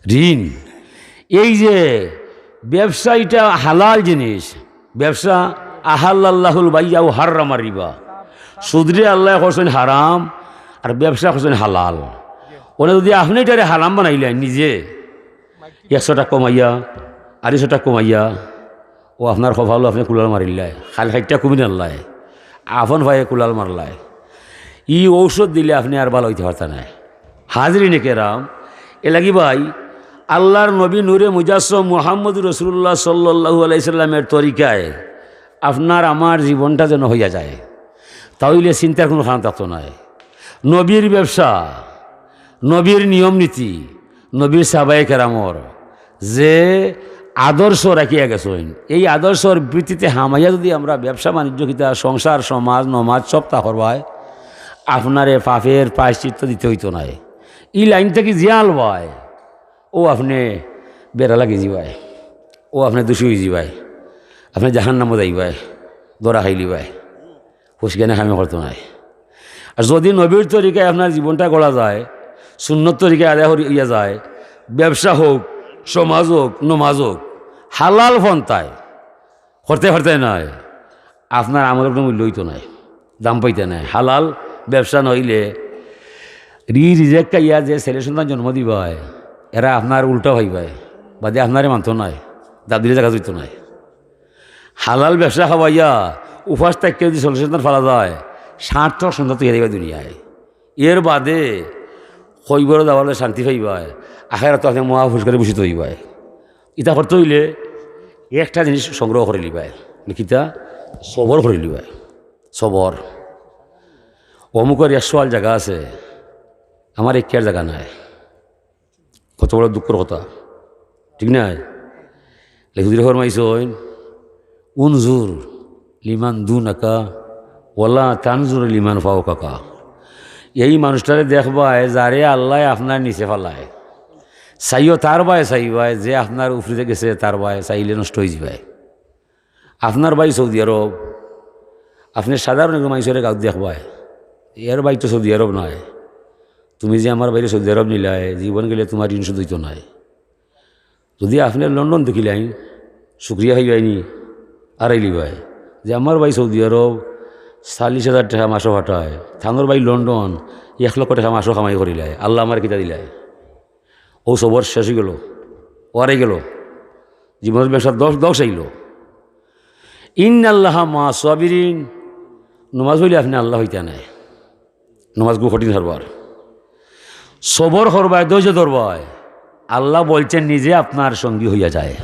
ঋণ, এই যে ব্যবসা, ইটা হালাল জিনিস। ব্যবসা, আহাল্লাল্লাহুল বাইয়া ওয়া হাররামার রিবা। সুদরে আল্লায় করছইন হারাম, আর ব্যবসা করছইন হালাল। অনে যদি আপনে ইটারে হারাম বানাইলাইন নিজে, একশো টেকা কমাইয়া, আড়াইশো টেকা কমাইয়া, ও আপনার কপালো আপনে কুড়াল মারিলায়, খালি ষাইট টেকা কমি আনলায়, আপন পায়ে কুড়াল মারলায়। ই ঔষধ দিলে আপনে আর ভালা অইতে পারতা নায়। হাজিরিনে কেরাম, এরলাগি ভাই, আল্লার নবী নূরে মুজাসসম মুহাম্মদুর রাসূলুল্লাহ সাল্লাল্লাহু আলাইহি সাল্লামের তরিকায় আপনার আমার জীবনটা যেন অইয়া যায়, তা অইলে চিন্তার কুনু কারণ থাকতো নায়। নবীর ব্যবসা, নবীর নিয়ম নীতি, নবীর সাহাবায়ে কেরামর যে আদর্শ রাখিয়া গেছইন, এই আদর্শর ভিত্তিতে হামাইয়া যদি আমরা ব্যবসা বাণিজ্য কিতা, সংসার, সমাজ, নমাজ সবতা করবায়, আপনারে পাপের প্রায়শ্চিত্ত দিতে অইতো নায়। ই লাইন থাকি যে আলবায়, ও আপনে বেড়া লাগি যিবায়, ও আপনে দুষী অইযিবায়, আপনে জাহান্নামো যাইবায়, ধরা খাইলিবায়। হুশ জ্ঞানে কামে করতো নায়। আর যদি নবীর তরিকায় আপনার জীবনটা গড়া যায়, সুন্নত তরিকায় আদায় করিয়া যায়, ব্যবসা হোক, সমাজ হোক, নমাজ হোক, হালাল পন্থায় করতে পারতে নায়, আপনার আমলর কুনু মূল্য অইতো নায়, দাম পাইতে নায়। হালাল ব্যবসা নইলে রি রিজেক খাইয়া যে ছেলে সন্তান জন্ম দিবায়, এরা আপনার উল্টা অইবায়, বাদে আপনারে মানতো নায়, দাবিলে জাগা অইতো নায়। হালাল ব্যবসা খাওয়াইয়া উপাস থাকিয়া যদি ছেলে সন্তান ফালা যায়, সার্থক সন্তান তো হেরাইবা দুনিয়ায়। এর বাদে কইবরো যাওয়ার লাগি শান্তি পাইবায়, আখেরাতো আপনে মহা পুরস্কারে ভূষিত অইবায়। ইতা করতে অইলে একটা জিনিস সংগ্রহ করি লিবায়, মানে কিতা? সবর করি লিবায়। সবর। অমুকর একশো আল জাগা আছে, আমার একটিয়ার জাগা নাই। কত বড় দুঃখর কথা, ঠিক না? লেখুদিরে ফরমাইছইন, "উনজুর লিমান দুনাকা ওয়ালা তানজুর লিমান ফাওকাকা।" এই মানুষটারে দেখবায়, যারে আল্লায় আপনার নিচে ফালায়। চাইও তার বায় চাইবায়, যে আপনার উপরে গেছে তার বায় চাইলে নষ্ট অইযিবায়। আপনার বাই সৌদি আরব, আপনে সাধারণ একজন মানষরে গাউত দেখবায়, এর বাই তো সৌদি আরব নায়। তুমি যে আমার বাইরে সৌদি আরব নিলায়, জীবন গেলে তুমার ঋণ শোধ অইতো নায়। যুদি আপনে লন্ডন দেখিলাইন, শুক্রিয়া অইবায়নি, আরাইলিবায় যে আমার বাই সৌদি আরব চাল্লিশ হাজার টেকা মাসো ফাটায়, তানর বাই লন্ডন এক লক্ষ টেকা মাসো কামাই করিলায়, আল্লায় আমারে কিতা দিলায়? অউ সবর শেষ অইগেলো, ও আরাই গেলো, জীবনর ব্যবসা ধ্বংস, ধ্বংস অইলো। ইন্নাল্লাহা মা'আস সাবিরিন, নমাজ পড়লে আপনে আল্লা অইতা নায়। নমাজ খুব কঠিন কারবার। সবর করবায়, ধৈর্য ধরবায়, আল্লা বলছেন নিজে আপনার সঙ্গী অইয়া যায়।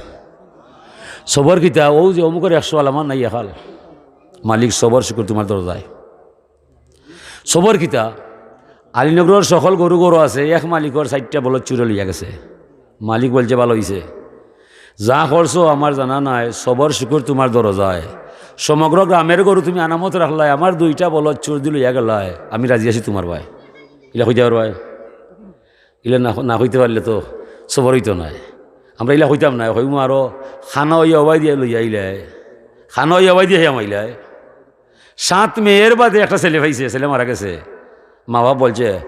সবর কিতা? অউ যে অমুকর একশো আল, আমার নাই এক আল। মালিক, সবর শুকুর তুমার দরজায়। সবর কিতা? আলীনগরর সকল গরু গরু আছে, এক মালিকর চাইরটা বলদ চুরে লইয়া গেছে। মালিক বলছে, "ভালা অইছে, যা করছো আমার জানা নাই, সবর শুকুর তুমার দরজায়। সমগ্র গ্রামের গরু তুমি আমানত রাখলায়, আমার দুইটা বলদ চুরদি লইয়া গেলায়, আমি রাজি আছি তুমার বায়।" ইলা কইতা পারবায়? ইলা না, না কইতে পারলে তো সবর অইতো নায়। আমরা ইলা কইতাম নায়, কইমু আরো, "খানা অইয়া ওবায়দি লইয়া আইলায়, খানা অইয়া ওবায়দি হামাইলায়।" সাত মেয়ের বাদে একটা ছেলে পাইছে, ছেলে মারা গেছে। মা বাপ বলছে,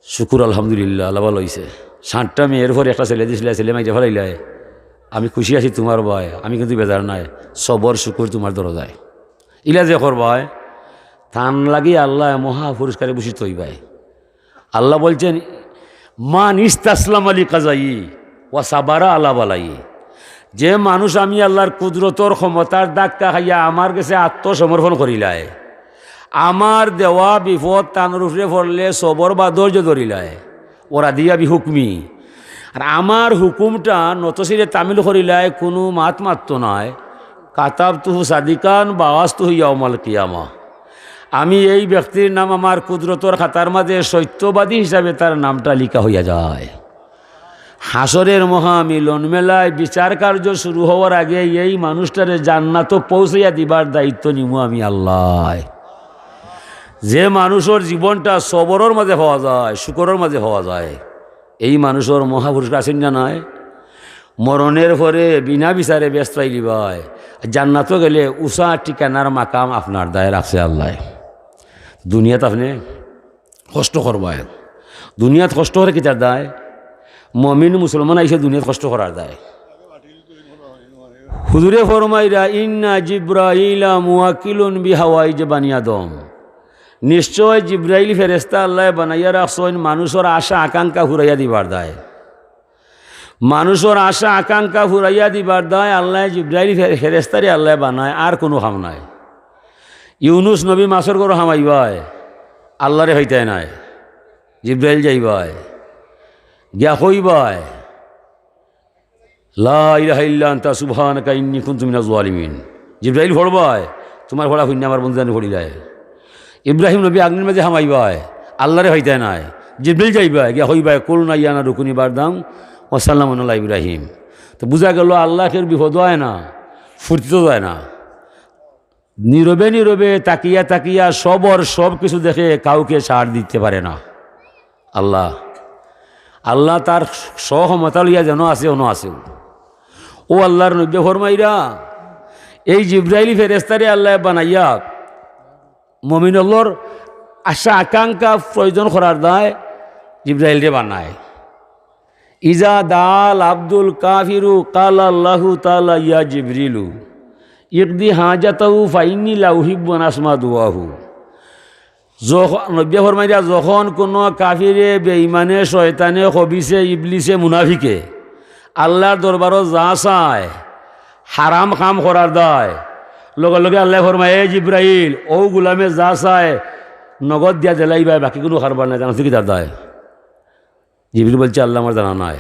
"শুকুর আলহামদুলিল্লাহ, আল্লা ভালা অইছে।" সাতটা মেয়ের পরে একটা ছেলে দিছিলায়, ছেলে মাইরে ফালাইলায়। আমি খুশি আছি তুমার বায়, আমি কিন্তু বেজার নায়। সবর শুকুর তুমার দরজায়। ইলা যে করবায়, তান লাগি আল্লায় মহা পুরস্কারে ভূষিত অইবায়। আল্লা বলছেন, "মান ইস্তাসলামা লি কাজাই ওয়া সাবারা আলা বালাই।" যে মানুষ আমি আল্লার কুদরতর ক্ষমতার ধাক্কা খাইয়া আমার গেছে আত্মসমর্পণ করিলায়, আমার দেওয়া বিপদ তানর উপরে পড়লে সবর বা ধৈর্য ধরিলায়, ওয়া রাদিয়া বি হুকমি, আর আমার হুকুমটা নতশিরে তামিল করিলায়, কুনু মাত মাততো নায়, কাতাবতুহু সাদিকান বাআসতুহু ইয়াউমাল কিয়ামা। আমি এই ব্যক্তির নাম আমার কুদরতর খাতার মাঝে সত্যবাদী হিসাবে তার নামটা লিখা অইয়া যায়। হাশরের মহামিলন মেলায় বিচার কার্য শুরু অওয়ার আগে এই মানুষটারে জান্নাতো পৌঁছাইয়া দিবার দায়িত্ব নিমু আমি আল্লায়। যে মানুষর জীবনটা সবরর মাঝে পাওয়া যায়, শুকরর মাঝে পাওয়া যায়, এই মানুষর মহাপুরস্কার আছে না নাই? মরণের পরে বিনা বিচারে বেহেস্ত পাইলিবায়, জান্নাতো গেলে উষা ঠিকানার মাকাম আপনার দায় রাখছে আল্লায়। দুনিয়াত আপনে কষ্ট করবায়। দুনিয়াত কষ্ট করে কিতার দায়? মমিন মুসলমান আইছে দুনিয়াত কষ্ট করার দায়। হুজুরে ফরমাইরা, "ইন্না জিব্রাইলা মুয়াক্কিলুন বিহাওয়াইজ বানি আদম।" নিশ্চয় জিব্রাইল ফেরেস্তা আল্লায় বানাইয়া রাখছইন মানুষর আশা আকাঙ্ক্ষা ফুরাইয়া দিবার দায়। মানুষর আশা আকাঙ্ক্ষা ফুরাইয়া দিবার দায় আল্লায় জিব্রাইল ফে-, ফেরেস্তারে আল্লায় বানায়, আর কুনু কাম নাই। ইউনুস নবী মাছর ঘরো হামাইবায়, আল্লারে পাইতায় নায়, জিব্রাইল যাইবায়, গিয়া কইবায়, "লা ইলাহা ইল্লা আনতা সুবহানাকা ইন্নী কুনতু মিনাজ জালিমিন।" জিব্রাইল পড়বায়, "তুমার পড়া হুনিয়া আমার বন্ধু জানি পড়িলায়।" ইব্রাহিম নবী আগ্নির মাঝে হামাইবায়, আল্লারে পাইতায় নায়, জিব্রাইল যাইবায়, গিয়া কইবায়, "কুলনা ইয়া নারু কুনি বারদান ওয়া সালামান আলা ইব্রাহিম।" তো বুঝা গেল আল্লায় কেউর বিপদো আয় না, ফুর্তিত যায় না। নীরবে নীরবে তাকিয়া তাকিয়া সবর সব কিছু দেখে, কাউকে ছাড় দিতে পারে না। আল্লাহ, আল্লাহ তার সক্ষমতা লইয়া যেন আছে, অনো আছে। ও আল্লার নবী ফরমাইরা, এই জিব্রাইল ফেরেস্তারে আল্লায় বানাইয়া মমিন অকলর আশা আকাঙ্ক্ষা প্রয়োজন করার দায় জিব্রাইলরে বানায়। ইজা দাআল আব্দুল কাফিরু কালা আল্লাহু তাআলা, "ইয়া জিবরিলু, ইকদি হাজাতাহু ফাইন্নি লা উহিব্বু আন আসমা দুআহু।" যখ-, নবী ফরমাইরা, যখন কুনু কাফিরে, বেঈমানে, শয়তানে, খবিসে, ইবলিসে, মুনাফিকে আল্লার দরবারো যা চায়, হারাম কাম করার দায়, লগে লগে আল্লায় ফরমায়, "এ জিব্রাইল, অউ গুলামে যা চায়, নগদ দিয়া দিলাইবায়, বাকি কুনু কারবার নাই, জানো তো কিতার দায়?" জিবরিল বলছে, "আল্লাহ, আমার জানা নাই।"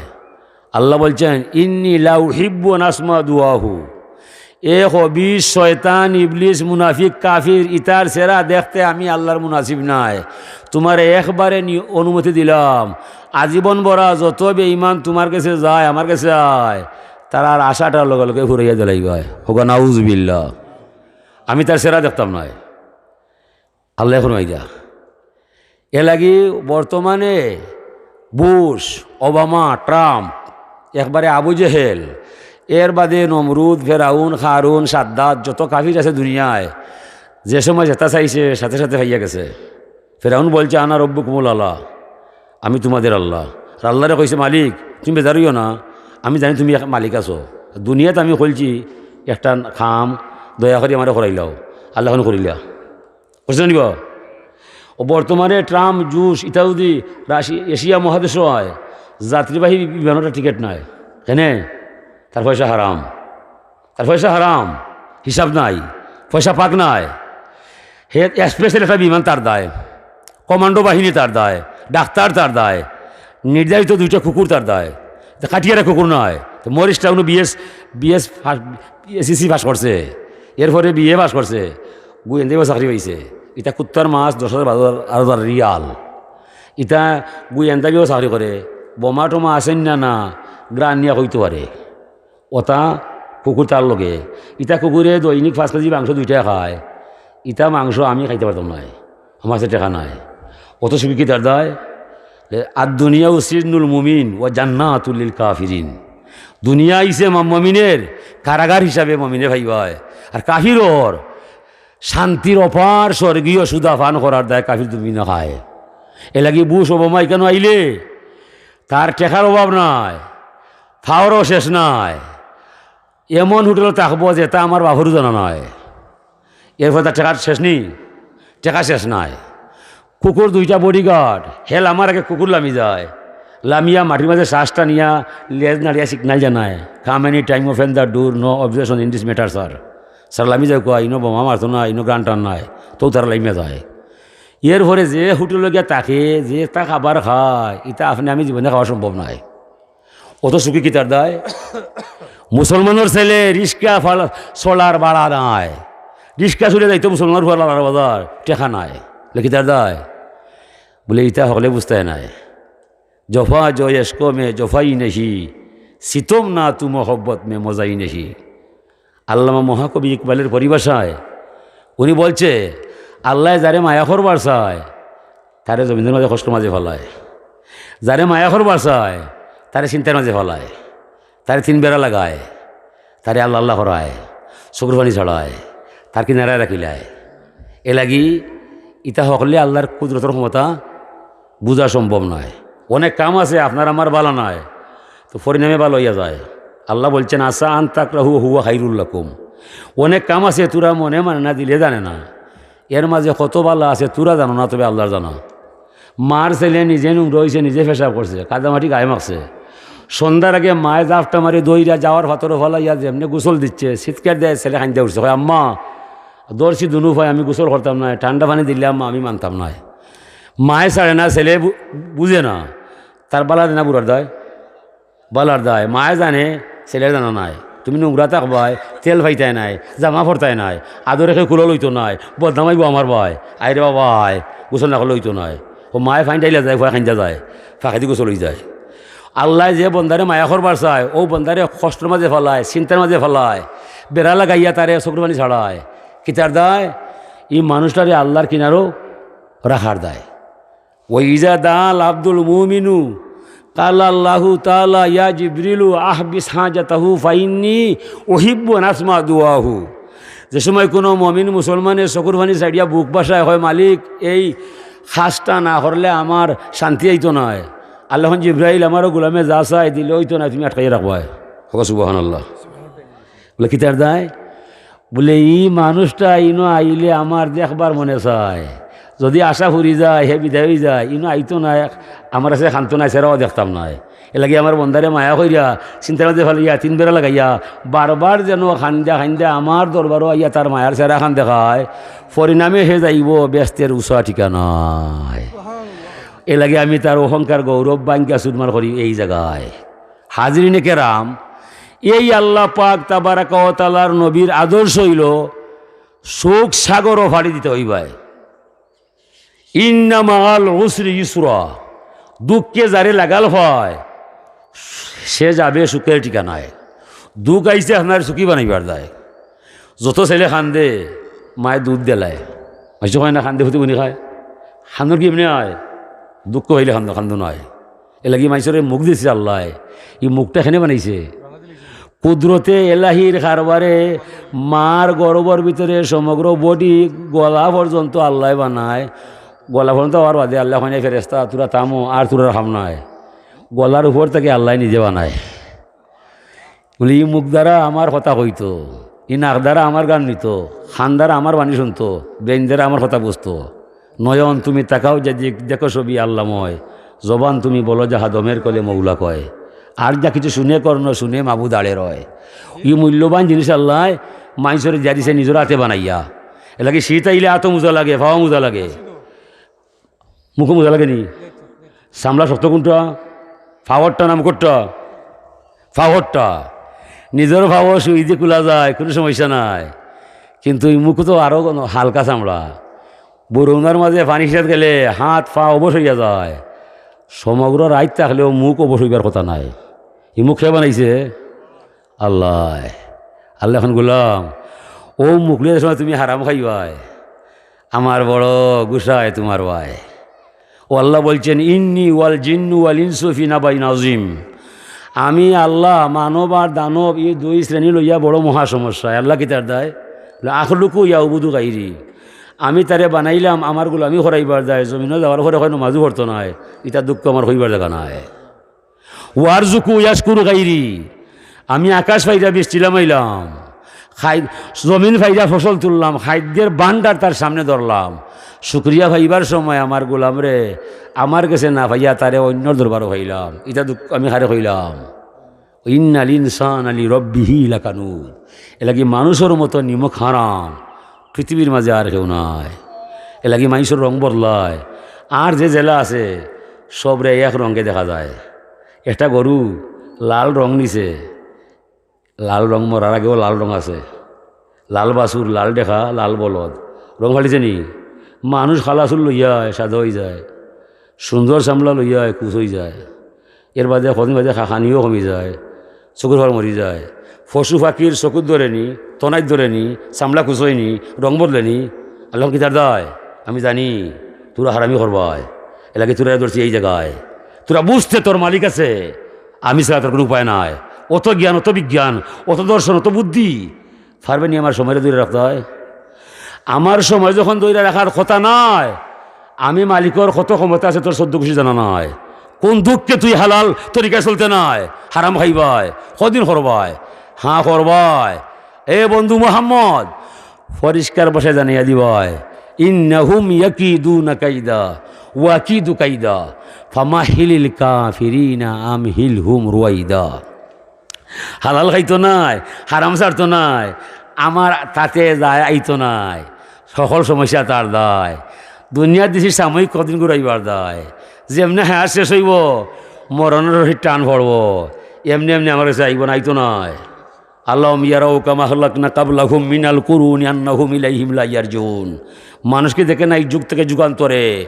আল্লাহ বলছেন, "ইন্নি লা উহিব্বু আন আসমা দুআহু।" এ খবিস, শয়তান, ইবলিস, মুনাফিক, কাফির, ইতার চেহারা দেখতে আমি আল্লাহর মুনাসিব নাই। তুমারে একবারে নি-, অনুমতি দিলাম, আজীবন ভরা যত বেঈমান তুমার গেছে যায়, আমার গেছে আয়, তারার আশাটা লগে লগে ফুরাইয়া দিলাইবায়। হোক নাউজুবিল্লাহ, আমি তার চেহারা দেখতাম নায়। আল্লাহ ফরমাইরা। এর লাগি বর্তমানে বুশ, ওবামা, ট্রাম্প, একবারে আবু জেহেল, এর বাদে নমরুদ, ফেরাউন, কারুন, সাদ্দাদ, যত কাফির আছে দুনিয়ায়, যে সময় যেতা চাইছে সাথে সাথে পাইয়া গেছে। ফেরাউন বলছে, "আনা রব্বুকুমুল আলা, আমি তুমাদের আল্লাহ।" আর আল্লাহরে কইছে, "মালিক, তুমি বেজার অইও না, আমি জানি তুমি এক মালিক আছো। দুনিয়াত আমি কইছি একটা কাম, দয়া করি আমারে করাইলাও।" আল্লাহ করিলা। বুঝছেন নি বা? ও বর্তমানে ট্রাম্প, জুশ, ইতা যদি রাশি-, এশিয়া মহাদেশো অয়, যাত্রীবাহী বিমানর টিকিট নাই। কেনে? তার পয়সা হারাম। তার পয়সা হারাম। হিসাব নাই। পয়সা পাক নাই। হে স্পেশাল একটা বিমান তার দায়, কমান্ডো বাহিনী তার দায়, ডাক্তার তার দায়, নির্ধারিত দুইটা কুকুর তার দায়। তো কাটিয়ারা কুকুর নায়। তো মরিস টাউনো বিএস, বিএস ফাস-, এসএসসি পাস করছে, এরপরে বিএ পাস করছে, গোয়েন্দাইও চাকরি পাইছে। ইতা কুত্তার মাছ, দশ হাজার, বারো হাজার, আরো হাজার রিয়াল। ইতা গোয়েন্দাইও চাকরি করে, বোমা টোমা আছেন না, না, গ্রান নিয়া কইতো পারে। ওতা কুকুর তার লগে। ইতা কুকুরে দৈনিক পাঁচ কেজি মাংস দুইটায় খায়। ইতা মাংস আমি খাইতে পারতাম নায়। আমার কাছে টেকা নাই। অত সুখী কিতার দায়? আদ দুনিয়া সিজনুল মুমিন ওয়া জান্নাতুল লিল কাফিরিন। দুনিয়া ইসে মা-, মমিনের কারাগার হিসাবে মমিনে পাইবায়। আর কাফিরর শান্তির অপার স্বর্গীয় সুধা পান করার দায় কাফির দুমিনা খায়। এর লাগি বুশ ওবামা ইকানো আইলে তার টেকার অভাব নাই, পাওয়ারও শেষ নাই। এমন হোটেলো থাকবো যেতা আমার বাপরও জানা নাই। এরপরে তার টেকার শেষ নি, টেকা শেষ নাই। কুকুর দুইটা বডিগার্ড, হেল আমার আগে কুকুর লামি যায়, লামিয়া মাটির মাঝে শ্বাস টানিয়া লেজ নাড়িয়া সিগনাল জানায়, "Come any time, open the door, no objection in this matter, sir." Sir লামি যায় কয়, "ইনো বোমা মারতো না, ইনো গ্রান টান নাই।" তো তারা লামিয়া যায়। এরপরে যে হোটেলো গিয়া থাকে, যেতা খাবার খায়, ইতা আপনে আমি জীবনে খাওয়া সম্ভব নায়। অত সুখী কিতার দায়? মুসলমানর ছেলে রিস্কা ফাল-, চলার ভাড়া নাই, রিস্কা চড়িয়া যাইতো মুসলমানর ফুয়া লালার বাজার, টেকা নাই। বলে, "কিতার দায়?" বলে, "ইতা হকলে বুঝতায় নায়। জফা জো এশকো মে জফাই নেহি, সিতম না তু মোহব্বত মে মজাই নেহি।" আল্লামা মহাকবি ইকবালের পরিভাষায় উনি বলছে, আল্লায় যারে মায়া করবার চায়, তারে জমিনের মাঝে কষ্টর মাঝে ফালায়। যারে মায়া করবার চায়, তারে চিন্তার মাঝে ফালায়, তারে তিন বেড়া লাগায়, তারে আল্লাহ আল্লাহ করায়, চকুর পানি ছড়ায়, তার কিনারায় রাখিলায়। এর লাগি ইতা হকলে আল্লাহর কুদরতর ক্ষমতা বুঝা সম্ভব নায়। অনেক কাম আছে আপনার আমার ভালা নায়, তো পরিণামে ভালা অইয়া যায়। আল্লাহ বলছেন, "আসা আন তাকরাহু হুয়া খাইরুল লাকুম।" অনেক কাম আছে তোরা মনে মানে না, দিলে জানে না, এর মাঝে কত ভালা আছে তোরা জানো না, তবে আল্লাহর জানা। মার ছেলে নিজে নোংরা অইছে, নিজে পেশাব করছে, কাদামাটি গায়ে মাখছে। সন্ধ্যার আগে মায়ে জাফটা মারি দইরা যাওয়ার ফাতরে ফালাইয়া যেমনে গোসল দিচ্ছে, চিৎকার দেয়, ছেলে কাইন্দা উঠছে, কয়, "আম্মা, ধরছি দুনু পায়ে, আমি গোসল করতাম নায়, ঠান্ডা পানি দিলে আম্মা আমি মানতাম নায়।" মায়ে ছাড়ে না, ছেলে বু-, বুঝে না, তার ভালা দেয় না বুড়ার দায়, ভালার দায়। মায়ে জানে, ছেলের জানা নাই। তুমি নোংরা থাকবায়, তেল পাইতায় নায়, জামা পরতায় নায়, আদরে কেউ কুলো লইতো নায়, বদনাম অইবো আমার ভাই। আয় রে বাবা, আয়, গোসল না করলে অইতো নায়। ও মায়ে পানি ঢাইলা যায়, পুয়া কাইন্দা যায়, ফাঁকেদি গোসল অই যায়। আল্লায় যে বন্দারে মায়া করবার চায়, অউ বন্দারে কষ্টর মাঝে ফালায়, চিন্তার মাঝে ফালায়, বেড়া লাগাইয়া তারে চকুর পানি ছাড়ায়। কিতার দায়? ই মানুষটারে আল্লাহর কিনারো রাখার দায়। ওয়া ইজা দাআল আব্দুল মুমিনু ক্বালা আল্লাহু তাআলা, "ইয়া জিবরিলু আহবিস হাজাতাহু ফাইন্নী উহিব্বু আন আসমা দুআহু।" যে সময় কোনো মমিন মুসলমানে চকুর পানি ছাড়িয়া বুক ভাসায়, কয়, "মালিক, এই কাজটা না করলে আমার শান্তি আইতো নায়।" আল্লাহ কইন, "জিব্রাইল, আমারও গোলামে যা চায় দিলে অইতো নায়, তুমি আটকাইয়া রাখবায়।" কও সুবহানাল্লাহ। বলে, "কিতার দায়?" বলে, "ই মানুষটা ইনো আইলে আমার দেখবার মনে চায়, যদি আশা ফুরি যায়, হে বিদায় অই যায়, ইনো আইতো নায়, আমার কাছে কানতো নায়, চেহারাও দেখতাম নায়। এর লাগি আমার বন্দারে মায়া কইরা, চিন্তার মাঝে ফালাইয়া, তিন বেড়া লাগাইয়া, বারবার যেন কাইন্দা কাইন্দা আমার দরবারো আইয়া তার মায়ার চেহারা খান দেখায়, পরিণামে হে যাইবো বেহেস্তের উচা ঠিকানায়।" এর লাগি আমি তার অহংকার গৌরব ভাঙ্গা চুরমার করি এই জাগায়। হাজিরিনে কেরাম, এই আল্লাহ পাক তাবারাকা ওয়া তাআলার নবীর আদর্শ অইলো শোক সাগরও ফাড়ি দিতে অইবায়। ইন্না মাআল উসরি ইউসরা, দুঃখে যারে লাগাল পায়, সে যাবে সুখের ঠিকানায়। দুঃখ আইছে আপনার সুখী বানাইবার দায়। যত ছেলে কান্দে, মায়ে দুধ দেলায়। মাইনষে কয় না, কান্দে ফুতে বুনি খায়। কান্দন কি এমনে অয়? দুঃখ অইলে কান্দন, কান্দন অয়। এর লাগি মাইনষরে মুখ দিছে আল্লায়। ই মুখটা কেনে বানাইছে? কুদরতে এলাহির কারবারে মার গর্ভর ভিতরে সমগ্র body, গলা পর্যন্ত আল্লায় বানায়। গলা পর্যন্ত অওয়ার বাদে আল্লায় কইন, "ফেরেশতা, তুরা থামো, আর তুরার কাম নাই।" গলার উপর থাকি আল্লায় নিজে বানায়। বলে, "ই মুখ দ্বারা আমার কথা কইতো, ই নাক দ্বারা আমার গান নিতো, কান দ্বারা আমার বাণী শুনতো, brain দ্বারা আমার কথা বুঝতো।" নয়ন তুমি তাকাও যেদিক, দেখো সবই আল্লাময়। জবান তুমি বলো যাহা দমের কলে মৌলা কয়। আর যা কিছু শুনে কর্ণ শুনে মাবুদ আড়ে রয়। ই মূল্যবান জিনিস আল্লায় মাইনষরে দিয়া দিছে নিজর আতে বানাইয়া। এর লাগি শীত আইলে আতো মুজা লাগে, পাও মুজা লাগে, মুখো মুজা লাগে নি? চামড়া শক্ত কুনটা? পাওরটা না মুখরটা? পাওরটা। নিজর পাও সুই দি খুলা যায়, কুনু সমস্যা নাই। কিন্তু ই মুখ তো আরো হালকা চামড়া। বরুণার মাঝে পানি ছিটাত গেলে হাত পা অবশ অইয়া যায়। সমগ্র রাইত থাকলেও মুখ অবশ অইবার কথা নায়। ই মুখ কে বানাইছে? আল্লায়। আল্লায় কইন, "গোলাম, অউ মুখ লইয়া যে সময় তুমি হারাম খাইবায়, আমার বড় গুসায় তুমার বায়।" ও আল্লাহ বলছেন, "ইন্নি ওয়াল জিন্নু ওয়াল ইনসু ফি নাবাইন আজিম।" আমি আল্লাহ, মানব আর দানব, ই দুই শ্রেণী লইয়া বড় মহা সমস্যা। আল্লায় কিতার দায়? বলে, "আখলুকু ইয়াউবুদু গাইরি।" আমি তারে বানাইলাম আমার গোলামি করাইবার দায়। জমিনো যাওয়ার পরে কয় নমাজও পড়তো নায়, ইতা দুঃখ আমার কইবার জাগা নাই। ওয়ারজুকু ইয়াশকুরু গাইরি, আমি আকাশ ফাইরা বৃষ্টি লামাইলাম, খাই-, জমিন ফাইরা ফসল তুললাম, খাদ্যের ভান্ডার তার সামনে ধরলাম। শুকরিয়া পাইবার সময় আমার গোলামরে আমার গেছে না পাইয়া তারে অইন্যর দরবারো পাইলাম। ইতা দুঃখ আমি কারে কইলাম? ইন্নাল ইনসানা লিরাব্বিহি লাকানুদ। এর লাগি মানুষর মতো নিমক হারাম পৃথিবীর মাঝে আর কেউ নাই। এর লাগি মাইনষর রং বদলায়। আর যে যেলা আছে, সবরে এক রঙে দেখা যায়। একটা গরু লাল রং নিছে, লাল রং মরার আগেও লাল রং আছে, লাল বাছুর, লাল ডেকা, লাল বলদ, রং ফালিছে নি? মানুষ কালা চুল লইয়া সাদা অইযায়, সুন্দর চামড়া লইয়া কুচ অইযায়, এর বাদে কদিন বাদে খা-, খানিও কমি যায়, চকুর পাওয়ার মরি যায়। পশু পাখির চকুত ধরে নি, তনাইত ধরে নি, চামড়া কুচ অয় নি, রং বদলে নি। আল্লায় কিতার দায়? আমি জানি তুরা হারামি করবায়, এর লাগি তুরারে ধরছি এই জাগায়। তুরা বুঝতে তোর মালিক আছে, আমি ছাড়া তোর কুনু উপায় নাই। অত জ্ঞান, অত বিজ্ঞান, অত দর্শন, অত বুদ্ধি, পারবে নি আমার সময়রে ধরে রাখতে হয়? আমার সময় যখন ধরে রাখার কথা নাই, আমি মালিকর কত ক্ষমতা আছে তোর চোদ্দ গোষ্ঠী জানা নাই। কোন দুঃখে তুই হালাল তরিকায় চলতে নাই, হারাম খাইবায়, কদিন করবায়? হ্যাঁ করবায়। এ বন্ধু মোহাম্মদ, পরিষ্কার ভাষায় জানাইয়া দিবায়, ইন্নাহুম ইয়াকিদুনা কাইদা, ওয়াকিদু কাইদা, ফামাহিলিল কাফিরিনা আমহিলহুম রুয়াইদা। হালাল খাইতো নায়, হারাম ছাড়তো নায়, আমার তাতে যায় আইতো নায়, সকল সমস্যা তার দায়। দুনিয়ার দেশে সাময়িক কদিন ঘুরাইবার দায়, যেমনে হায়াত শেষ অইবো, মরণর রশির টান পড়বো, এমনে এমনে আমার কাছে আইবো না, আইতো নায়। আলাম ইয়ারাউ কামা আহলাকনা ক্বাবলাহুম মিনাল কুরুনি আন্নাহুম ইলাইহিম লা ইয়ারজিউন। মানুষ কি দেখে না এই যুগ থেকে যুগান্তরে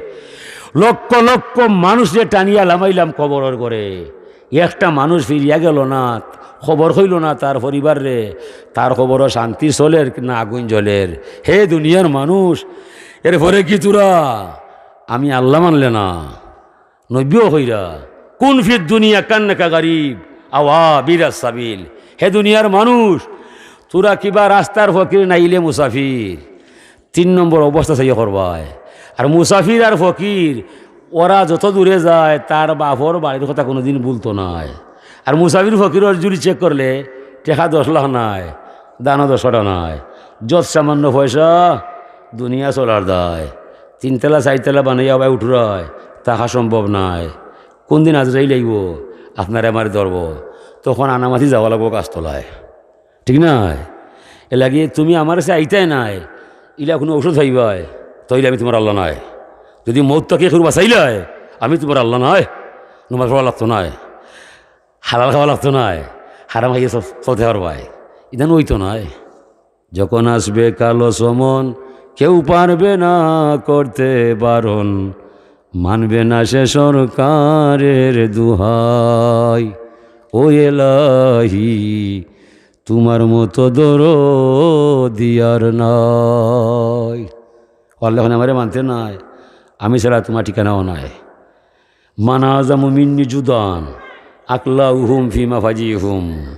লক্ষ লক্ষ মানুষরে টানিয়া লামাইলাম কবরর ঘরে, একটা মানুষ ফিরিয়া গেল না, খবর কইল না তার পরিবাররে, তার কবরো শান্তি চলের না আগুন জ্বলের? হে দুনিয়ার মানুষ, এরপরে কি তোরা আমি আল্লাহ মানলে না? নবীও কইরা, "কুন ফিদ দুনিয়া কান্নাকা গারিব আও আবিরাস সাবিল।" হে দুনিয়ার মানুষ, তোরা কিবা রাস্তার ফকির নাইলে মুসাফির। তিন নম্বর অবস্থা চাইয়া করবায়। আর মুসাফির আর ফকির, ওরা যত দূরে যায়, তার বাপর বাড়ির কথা কোনোদিন ভুলতো নায়। আর মুসাফির ফকিরর জুড়ি চেক করলে, টেকা দশ লাখ নাই, দানা দশটা নাই, যত সামান্য পয়সা, দুনিয়া চলার দায়। তিনতলা চাইরতলা বানাইয়া ভাই উঠুরায়, থাকা সম্ভব নায়। কোন দিন আজরাইল আইবো, আপনারে আমারে ধরবো, তখন আনামাতি যাওয়া লাগবো গাছতলায়, ঠিক নায়? এর লাগি তুমি আমার কাছে আইতায় নায়, ইলা কোনো ঔষধ পাইবায়, তাইলে আমি তোমার আল্লাহ নায়। যদি মৌত তাকে কেউ বাঁচাইলায়, আমি তুমার আল্লাহ নায়, নমাজ পড়া লাগতো নায়, হালাল খাওয়া লাগতো নায়, হারাম খাইয়া চল-, চলতে পারবায়, ইদান অইতো নায়। যখন আসবে কালো সমন, কেউ পারবে না করতে বারণ, মানবে না সে সরকারের দুহাই। ও এলাহি, তুমার মতো দরদি আর নাই। ও আল্লাহ, অখন আমারে মানতে নায়, আমি ছাড়া তুমার ঠিকানাও নাই। মান আজামু মিন্নি জুদান, আকলা উহুম ফিমা ফাজি উহুম।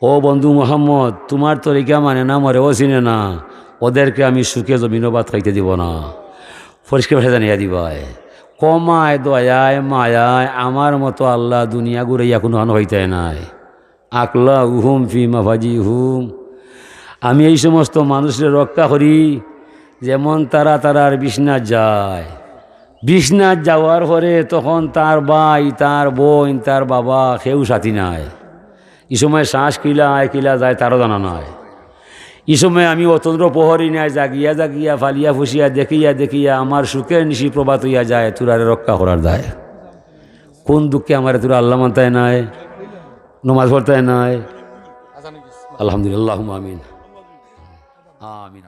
ও বন্ধু মোহাম্মদ, তুমার তরিকা মানে না, মরেও চিনে না, ওদেরকে আমি সুখে জমিনো ভাত খাইতে দিব না। পরিষ্কার ভাষায় জানাইয়া দিবায়, ক্ষমায়, দয়ায়, মায়ায় আমার মতো আল্লাহ দুনিয়া ঘুরাইয়া কুনুখান হইতে নাই। আকলা উহুম ফি মাফাজি উহুম। আমি এই সমস্ত মানুষরে রক্ষা করি, যেমন তারা তারার বিছনাত যায়। বিছনাত যাওয়ার পরে তখন তার ভাই, তার বইন, তার বাবা কেউ সাথী নাই। ই সময় শ্বাস কিলা আয়, কিলা যায়, তারও জানা নাই। ই সময় আমি অতন্দ্র প্রহরী নাই, জাগিয়া জাগিয়া, ফালিয়া ফুসিয়া, দেখিয়া দেখিয়া আমার সুখের নিশি প্রভাত হইয়া যায়, তুরারে রক্ষা করার দায়। কোন দুঃখে আমারে তুরা আল্লাহ মানতায় নায়, নমাজ পড়তায় নায়? আলহামদুলিল্লাহ, আমিন। আমিন।